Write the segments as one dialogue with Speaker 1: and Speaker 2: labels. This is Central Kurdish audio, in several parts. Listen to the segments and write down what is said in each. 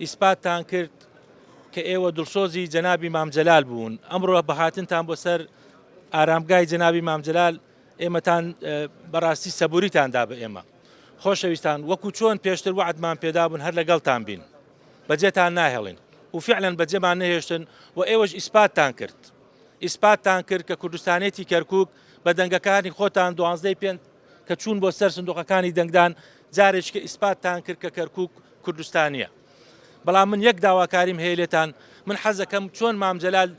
Speaker 1: ئیسپاتتان کرد کە ئێوە دڵسۆزی جەنابی مام جەلال بوون. ئەمڕۆ بە هاتنتان بۆ سەر ئارامگای جەنابی مام جەلال ئێمەتان بەڕاستی سەبوریتان دا بە ئێمە. خۆشەویستان وەکو چۆن پێشتر وەعدمان پێدابوون هەر لەگەڵتان بین. بەجێتان ناهێڵین و فعلەن بەجێمان نەهێشتن و ئێوەش ئیسپاتتان کرد. ئیسپاتتان کرد کە کوردستانێتی کەرکوک بە دەنگەکانی خۆتان دوانزدەی پێنج کە چوون بۆ سەر سندوقەکانی دەنگدان جارێکیکە ئیسپاتتان کرد کە کەرکوک کوردستانیە. بەڵام من یەک داواکاریم هەیە لێتان من حەزەکەم چۆن مام جەلال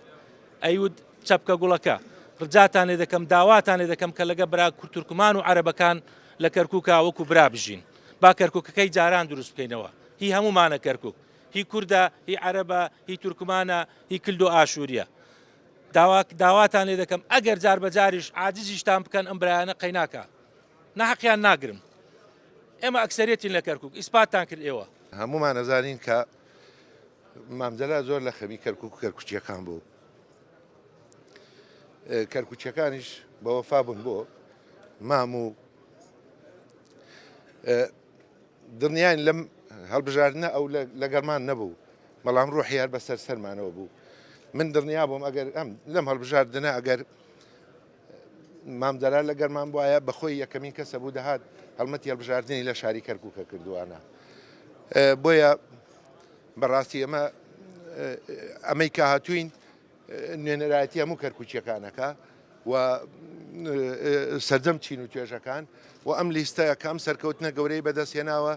Speaker 1: ئەیوت چەپکە گوڵەکە ڕجاتان لێ دەکەم داواتان لێ دەکەم کە لەگە برا تورکمان و عەرەبەکان لە کەرکوکا وەکو برا بژین با کەرکوکەکەی جاران دروست بکەینەوە هی هەموومانە کەرکوک هی کوردە هی عەرەبە هی تورکمانە هی کلدۆ ئاشووریە داوا داواتان لێ دەکەم ئەگەر جار بەجاریش عاجزیشتان بکەن ئەم برایانە قەیناکە ناحەقیان ناگرم ئێمە ئەکسەرێتین لە کەرکک ئیسپاتتان کرد ئێوە.
Speaker 2: هەموومان ئەزانین کە مام جەلال زۆر لە خەمی کەرکک و کەرکوچیەکان بوو. کەرکوچیەکانیش بە وەفا بوون بۆ مام و دڵنیاین لەم هەڵبژاردنە ئەو لەگەڵمان نەبوو بەڵام ڕۆحی هەر بەسەر سەرمانەوە بوو من دڵنیا بووم ئەگەر ئەم لەم هەڵبژاردنە ئەگەر مام جەلال لەگەرمان بوایە بەخۆی یەکەمین کەسە بوو دەهات هەڵمەتی هەڵبژاردنی لە شاری کەرکووکە کردووانە بۆیە بەڕاستی ئەمە ئەمەی کە هاتوین نوێنەرایەتی هەموو کەرکوچیەکانەکە و سەرجەم چین و توێژەکان و ئەم لیستە کە ئەم سەرکەوتنە گەورەی بەدەست هێناوە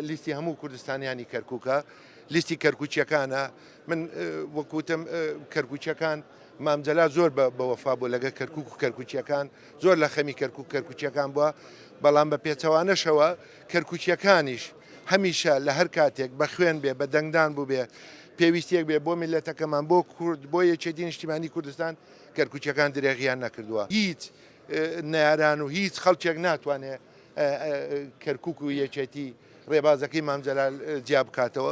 Speaker 2: لیستی هەموو کوردستانیانی کەرکووکە لیستی کەرکوچیەکانە من وەکوتم کەرکوچیەکان مام جەلال زۆر بە وەفا بوو لەگەڵ کەرکوک و کەرکوکییەکان، زۆر لە خەمی کەرکوک کەرکوکییەکان بووە، بەڵام بە پێچەوانەشەوە کەرکوکییەکانیش هەمیشە لە هەر کاتێک بە خوێن بێ، بە دەنگدان بووبێ، پێویستییەک بێ بۆ میللەتەکەمان، بۆ کورد، بۆ یەکێتی نیشتیمانی کوردستان، کەرکوکییەکان درێغییان نەکردووە. هیچ نەیاران و هیچ خەڵکێک ناتوانێ کەرکوک و یەکێتی ڕێبازەکەی مام جەلال جیا بکاتەوە.